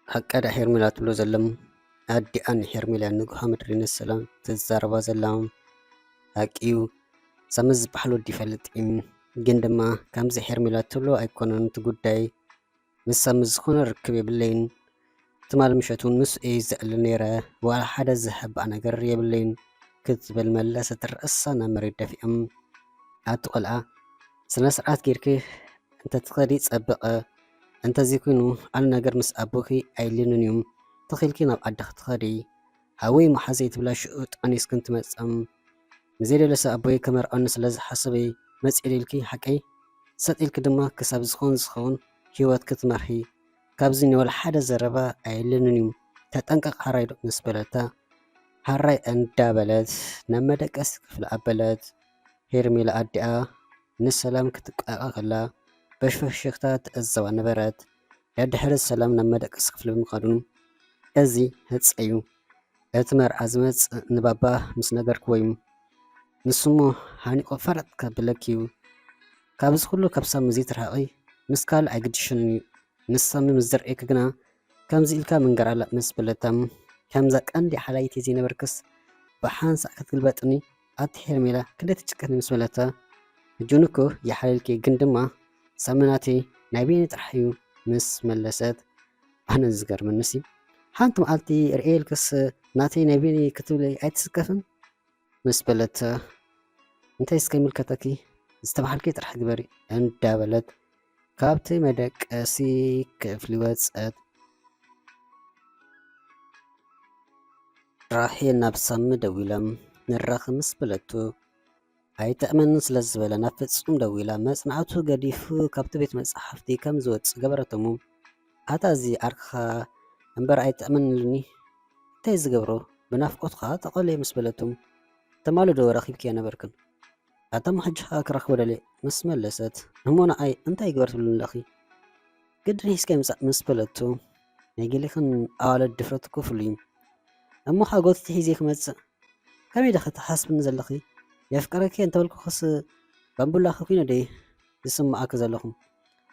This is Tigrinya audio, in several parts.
ሃቀዳ ሄርሜላ ትብሎ ዘለም ኣዲኣን ሄርሜላ ንጉሃ ምድሪ ንሰላም ትዛረባ ዘላ። ሃቂ እዩ። ሳሚ ዝበሃል ወዲ ይፈልጥ እዩ። ግን ድማ ከምዚ ሄርሜላ ትብሎ ኣይኮነን እቲ ጉዳይ። ምስ ሳሚ ዝኾነ ርክብ የብለይን። ትማል ምሸት እውን ምስ እዩ ዘዕሊ ነይረ። ዋላ ሓደ ዝህባእ ነገር የብለይን ክትብል መለሰት፣ ርእሳ ናብ መሬት ደፊኦም። ኣቲ ቆልዓ፣ ስነ ስርዓት ጌርኪ እንተትኸዲ ጸብቐ፣ እንተዘይኮይኑ ኣነ ነገር ምስ ኣቦኺ ኣይልንን እዩ። ተኺልኪ ናብ ዓድኺ ትኸዲ። ሃወይ መሓዘይ ትብላ ሽኡ ጠኒስክን ትመጽም። ንዘይደለሰ ኣቦይ ከመርዖኒ ስለ ዝሓሰበ መጽእ ኢልኪ ሓቀይ? ሰጥ ኢልኪ ድማ ክሳብ ዝኾን ዝኸውን ህይወት ክትመርሒ። ካብዚ ንወላ ሓደ ዘረባ ኣየለንን እዩ። ተጠንቀቕ ሓራይ ዶ ምስ በለታ፣ ሓራይ እንዳበለት ናብ መደቀሲ ክፍሊ ኣበለት። ሄርሜላ ኣዲኣ ንሰላም ክትቃቃ ከላ በሽፈሽክታ ትዕዘባ ነበረት። ደድሕሪ ሰላም ናብ መደቀሲ ክፍሊ ብምኻዱ፣ እዚ ህጸ እዩ። እቲ መርዓ ዝመጽእ ንባባ ምስ ነገርክዎ እዩ። ንሱሞ ሃኒቑ ፈረጥ ከብለኪ እዩ። ካብዚ ኩሉ ካብ ሳሚ ዘይትርሃቒ፣ ምስ ካልእ ኣይግድሽንን እዩ። ምስ ሳሚ ምስ ዝርእየኪ ግና ከምዚ ኢልካ ምንገር ኣላ ምስ በለታ፣ ከምዛ ቀንዲ ሓላይቲ ዘይነበርክስ ብሓንሳእ ክትግልበጥኒ ኣቲ ሄርሜላ ክንደይ ትጭከኒ ምስ በለታ፣ ሕጂ እውን እኮ ይሓልልኪ ግን ድማ ሳሚ ናተይ ናይ በይነይ ጥራሕ እዩ ምስ መለሰት፣ ኣነ ዝገርመኒ ሲ ሓንቲ መዓልቲ ርእየልክስ ናተይ ናይ በይነይ ክትብለይ ኣይትስከፍን? ምስ በለት፣ እንታይ እስከ ይምልከተኪ፣ ዝተባሃልኪ ጥራሕ ግበሪ እንዳበለት ካብቲ መደቀሲ ክፍሊ ወጸት። ራሄል ናብ ሳሚ ደዊላ ንራኸ ምስ በለቱ ኣይተእመንን ስለ ዝበለ ናብ ፍጹም ደዊላ መጽናዕቱ ገዲፉ ካብቲ ቤት መጻሕፍቲ ከም ዝወጽእ ገበረቶሙ። ኣታ እዚ ዓርክኻ እምበር ኣይተእመንልኒ፣ እንታይ ዝገብሮ ብናፍቆትኻ ተቐልየ ምስ በለቱ፣ ትማሊ ዶ ረኺብክያ ነበርክን? ኣታ እሞ ሕጂ ኸኣ ክረኽቦ ደልየ ምስ መለሰት፣ እሞ ንዓይ እንታይ ይግበር ትብልኒ ኣለኺ? ግድን ሒዝካዮ ምጻእ ምስ በለቱ፣ ናይ ገሌኽን ኣዋልድ ድፍረት እኮ ፍሉይ እዩ። እሞ ኸኣ ጎቲተ ሒዘ ክመጽእ ከመይ ዲኺ ትሓስብኒ ዘለኺ? የፍቅረኪ እንተበልኩኽስ ባምቡላኺ ኩይነ ድየ ዝስምዓኪ ዘለኹ?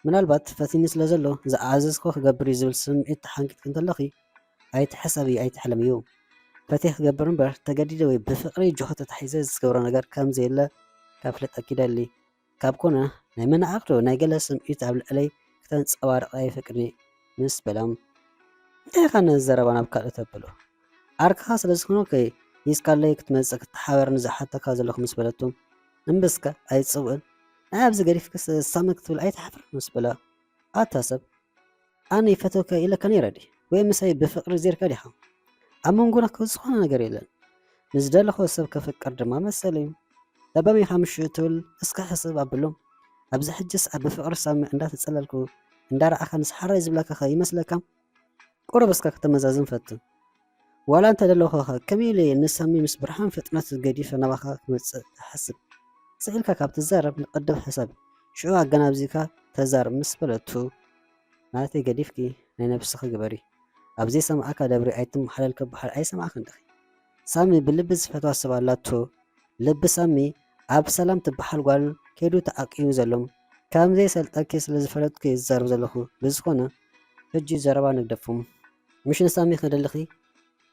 ምናልባት ፈቲኒ ስለ ዘሎ ዝኣዘዝክዎ ክገብር እዩ ዝብል ስምዒት ተሓንጊጥኪ እንተለኺ ኣይትሕሰቢ ኣይትሕለምዮ። ፈትየ ክገብር እምበር ተገዲደ ወይ ብፍቕሪ ጅሆ ተታሒዘ ዝገብሮ ነገር ከም ዘየለ ከፍልጠኪ ይደሊ። ካብ ኮነ ናይ መናዓቕ ዶ ናይ ገለ ስምዒት ኣብ ልዕለይ ክተንጸባርቕ ኣይፈቅድን እየ ምስ በላ፣ እንታይ ኢኻ ነዚ ዘረባ ናብ ካልእ ተብሎ? ዓርክኻ ስለ ዝኾንኩ ሒዝካለይ ክትመጽእ ክትሓበረኒ ዝሓተካ ዘለኹ ምስ በለቶ፣ እምብስካ ኣይትጽውዕን፣ ንዓይ ኣብዚ ገዲፍክስ ሳሚ ክትብል ኣይትሓፍርን ምስ በላ፣ ኣታ ሰብ ኣነ ይፈትወካ ኢለካ ነይረ ድየ? ወይ ምሳይ ብፍቕሪ ዜርካ ዲኻ? ኣብ መንጎና እኮ ዝኾነ ነገር የለን። ንዝደለኹ ሰብ ከፍቅር ድማ መሰለይ እዩ። ለባም ኢኻ ምሽ ትብል እስከ ሕስብ ኣብሎም። ኣብዚ ሕጅስ ኣብ ብፍቕሪ ሳሚ እንዳተጸለልኩ እንዳረኣኻ ንስሓራይ ዝብለካ ኸ ይመስለካ? ቁሩብ እስከ ከተመዛዝን ፈትን። ዋላ እንተ ደለኹኻ ከመይ ኢለ እየ ንሳሚ ምስ ብርሃን ፍጥነት ገዲፈ ናባኻ ክመጽእ እሓስብ? ስቕ ኢልካ ካብ ትዛረብ ንቐድም ሕሰብ፣ ሽዑ ኣገናዚብካ ተዛረብ ምስ በለቱ፣ ናተይ ገዲፍኪ ናይ ነብስኺ ግበሪ። ኣብ ዘይሰምዓካ ደብሪ ኣይትመሓለል ክበሃል ኣይሰማዕክን ዲኺ? ሳሚ ብልቢ ዝፈትዋ ሰብ ኣላቶ። ልቢ ሳሚ ኣብ ሰላም ትበሃል ጓል ከይዱ ተዓቂቡ ዘሎ። ከም ዘይሰልጠኪ ስለ ዝፈለጥኩ እየ ዝዛረብ ዘለኹ። ብዝኾነ ሕጂ ዘረባ ንግደፎም። ምሽ ንሳሚ ክደልኺ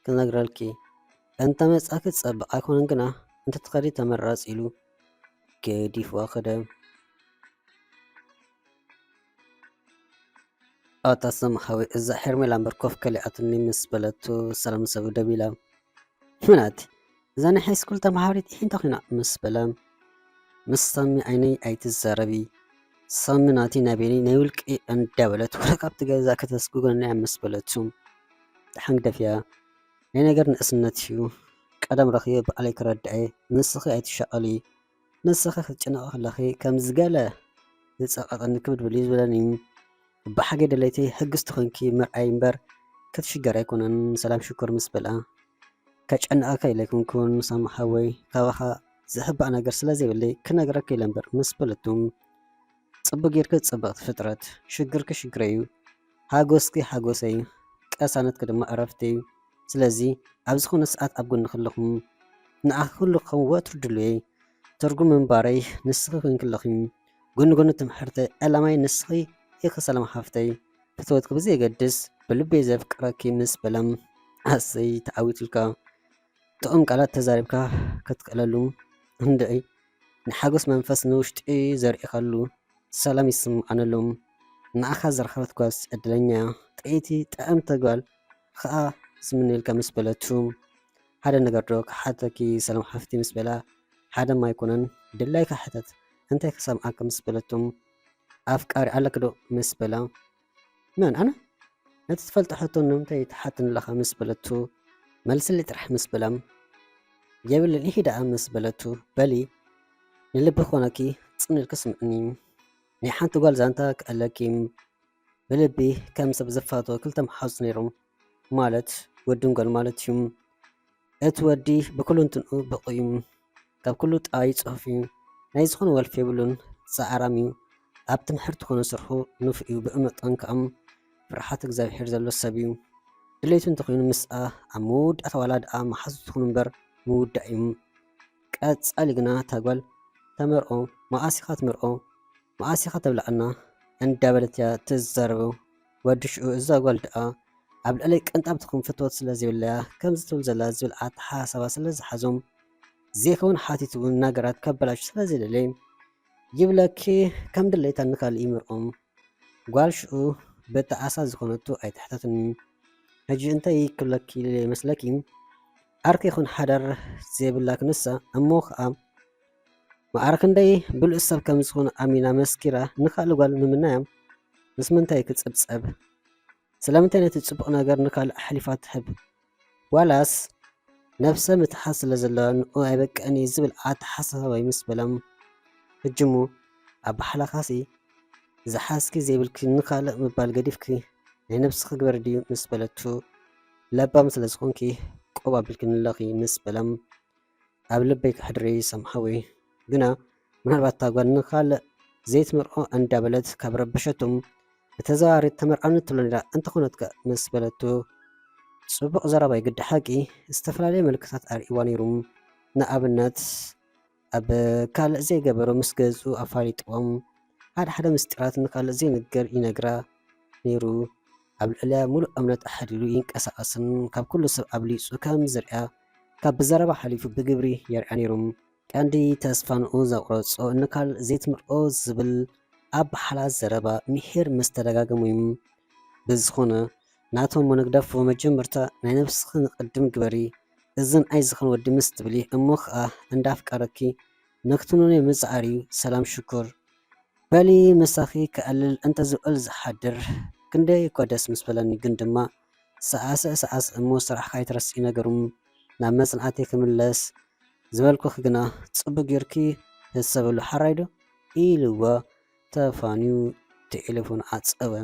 ክነግረልኪ። እንተ መጻኪ ጸብቕ ኣይኮነን ግና እንተ ትኸዲ ተመራጺ ኢሉ ገዲፍዋ ከደ። ኣታ ሳሚ ሓወይ፣ እዛ ሄርሜላ እምበር ኮፍ ከሊኣትኒ ምስ በለቱ፣ ሰላም ሰብ ደቢላ። ምናት፣ እዛ ናይ ሃይስኩል ተምሃሪት ኢሒንታ ኮይና ምስ በለ፣ ምስ ሳሚ ዓይነይ ኣይትዛረቢ። ሳሚ ናተይ ናይ በይነይ ናይ ውልቂ እንዳበለት ወረ ካብቲ ገዛ ከተስጉገኒ እያ ምስ በለቱ፣ ተሓንግደፍያ። ናይ ነገር ንእስነት እዩ። ቀደም ረኺበ ባዕለይ ክረድኣየ፣ ንስኺ ኣይትሻቐሊ። ንስኺ ክትጭነቒ ከለኺ ከም ዝገለ ዝጸቐጠኒ ክብድብል እዩ ዝብለኒ። ብሓቂ ደለይተይ ሕግዝቲ ኮንኪ ምርኣይ እምበር ክትሽገር ኣይኮነን። ሰላም ሽኮር ምስ በልኣ፣ ከጨንቐካ ኢለ ኣይኮንኩን ሳሚ ሓወይ፣ ካባኻ ዝሕባእ ነገር ስለ ዘይብለይ ክነግረካ ኢለ እምበር ምስ በለቱ፣ ጽቡቕ ጌርኪ ጽብቕቲ ፍጥረት፣ ሽግርኪ ሽግረይ እዩ፣ ሓጎስኪ ሓጎሰይ፣ ቅሳነትኪ ድማ ዕረፍተይ እዩ። ስለዚ ኣብ ዝኾነ ሰዓት ኣብ ጎንኺ ኣለኹ። ንዓኺ ኩሉ ክኸውን ወትሩ ድሉየይ። ትርጉም ምንባረይ ንስኺ ኮይንኪ ኣለኺ። ጎኒ ጎኒ ትምሕርተይ፣ ዕላማይ ንስኺ ኢኺ ሰላም ሓፍተይ። ፍትወትኪ ብዘየገድስ ብልቢ ዘፍቅረኪ ምስ በላ፣ ኣሰይ ተዓዊትልካ። ጥዑም ቃላት ተዛሪብካ ክትክእለሉ እንድዒ፣ ንሓጎስ መንፈስ ንውሽጢ ዘርእኻሉ ሰላም ይስምዓነሎም። ንዓኻ ዝረኸበት ጓዝ ዕድለኛ እያ። ጥዕይቲ ጥዕምቲ ጓል ኸኣ ዝምነየልካ ምስ በለቱ፣ ሓደ ነገር ዶ ክሓተኪ ሰላም ሓፍቲ ምስ በላ፣ ሓደ ማይኮነን ድላይካ ሕተት እንታይ ክሰምዓካ ምስ በለቱ፣ ኣፍቃሪ ኣለኪ ዶ ምስ በላ፣ መን ኣነ? ነቲ ትፈልጦ ሕቶ ንምንታይ ትሓትኒ ኣለኻ ምስ በለቱ፣ መልስሊ ጥራሕ ምስ በላ፣ የብልን ኢሂ ደኣ ምስ በለቱ፣ በሊ ንልቢ ክኾነኪ ጽን ኢልኪ ስምዕኒ። ናይ ሓንቲ ጓል ዛንታ ክእለኪ፣ ብልቢ ከም ሰብ ዝፋቶ ክልተ መሓዙት ነይሮም፣ ማለት ወድን ጓል ማለት እዩ። እቲ ወዲ ብኩሉ እንትንኡ ብቑ እዩ፣ ካብ ኩሉ ጠባይ ጽፉፍ እዩ፣ ናይ ዝኾነ ወልፊ የብሉን፣ ጻዕራም እዩ፣ ኣብ ትምህርቲ ኮነ ስርሑ ንፉዕ እዩ፣ ብእመጠን ከኣ ፍርሓት እግዚኣብሔር ዘሎ ሰብ እዩ። ድሌቱ እንተኾይኑ ምስኣ ኣብ መወዳእታ ዋላ ደኣ መሓዙት ትኹን እምበር ምውዳእ እዩ። ቀጻሊ ግና እታ ጓል ተመርዖ፣ መኣስ ኢኻ ትምርዖ፣ መኣስ ኢኻ ተብልዓና እንዳበለት እያ ትዛረቦ። ወዲ ሽዑ እዛ ጓል ደኣ ኣብ ልዕለይ ቅንጣብ ትኹን ፍትወት ስለ ዘይብላያ ከምዚ ትብል ዘላ ዝብል ኣተሓሳስባ ስለ ዝሓዞም ዘይከውን ሓቲቱ እውን ነገራት ከበላሹ ስለ ዘይደለየ ይብለኪ ከም ድሌታ ንኻልእ ይምርዖም። ጓል ሽዑ በጣዓሳ ዝኾነቱ ኣይትሕተትኒ። ሕጂ እንታይ ክብለኪ ይመስለኪ? ዓርኪ ይኹን ሓዳር ዘይብላ ክንሳ እሞ ኸኣ መዓር ክንደይ ብሉጽ ሰብ ከም ዝኾነ ኣሚና መስኪራ ንኻልእ ጓል ምምናያ ምስ ምንታይ ክጽብጸብ? ስለምንታይ ነቲ ጽቡቕ ነገር ንኻልእ ኣሕሊፋ ትህብ? ዋላስ ነብሰ ምትሓት ስለ ዘለዋ ንኡ ኣይበቅዕን እዩ ዝብል ኣተሓሳስባ እዩ ምስ በሎም፣ ሕጂ እሞ ኣባሓላኻሲ ዝሓዝኪ ዘይብልኪ ንኻልእ ምባል ገዲፍኪ ናይ ነብስኺ ግበሪ ድዩ ምስ በለቱ፣ ለባም ስለ ዝኾንኪ ቆብ ኣቢልኪ ንለኺ ምስ በሎም፣ ኣብ ልበይ ከሕድሪ ሰምሓዊ። ግና ምናልባት እታ ጓል ንኻልእ ዘይትምርዖ እንዳበለት ካብ ረበሸቶም፣ ብተዘዋዋሪ ተመርዓኒ ትብሎ ነይራ እንተኾነትከ ምስ በለቶ፣ ጽቡቕ ዘረባ እዩ ግዲ ሓቂ፣ ዝተፈላለየ ምልክታት ኣርእይዋ ነይሩ። ንኣብነት ኣብ ካልእ ዘይገበሮ ምስ ገዝኡ ኣፋሊጥዎም፣ ሓደ ሓደ ምስጢራት ንኻልእ ዘይንገር ይነግራ ነይሩ። ኣብ ልዕሊያ ሙሉእ እምነት ኣሕዲሩ ይንቀሳቐስን ካብ ኩሉ ሰብ ኣብሊጹ ከም ዝርእያ ካብ ብዘረባ ሓሊፉ ብግብሪ የርእያ ነይሩ። ቀንዲ ተስፋ ንኡ ዘቑረጾ ንካልእ ዘይትምርዖ ዝብል ኣባሓላ ዘረባ ምሒር ምስ ተደጋገሙ እዩ። ብዝኾነ ናቶም ንግደፎ መጀመርታ ናይ ነብስኺ ንቕድም ግበሪ፣ እዝን ኣይዝኽን ወዲ ምስ ትብሊ እሞ ኸኣ እንዳ ኣፍቀረኪ ንክትምኖ ምጽዓር እዩ። ሰላም ሽኮር በሊ ምሳኺ ከዕልል እንተ ዝውዕል ዝሓድር ክንደይ እኳ ደስ ምስ በለኒ ግን ድማ ሰዓስዕ ሰዓስዕ እሞ ስራሕኻ ኣይትረስዒ ነገሩ ናብ መጽናዕተይ ክምለስ ዝበልኩኺ ግና ጽቡቕ ጌርኪ ሕሰብሉ ሓራይ ዶ ኢልዋ ተፋንዩ ቴሌፎን ዓጸወ።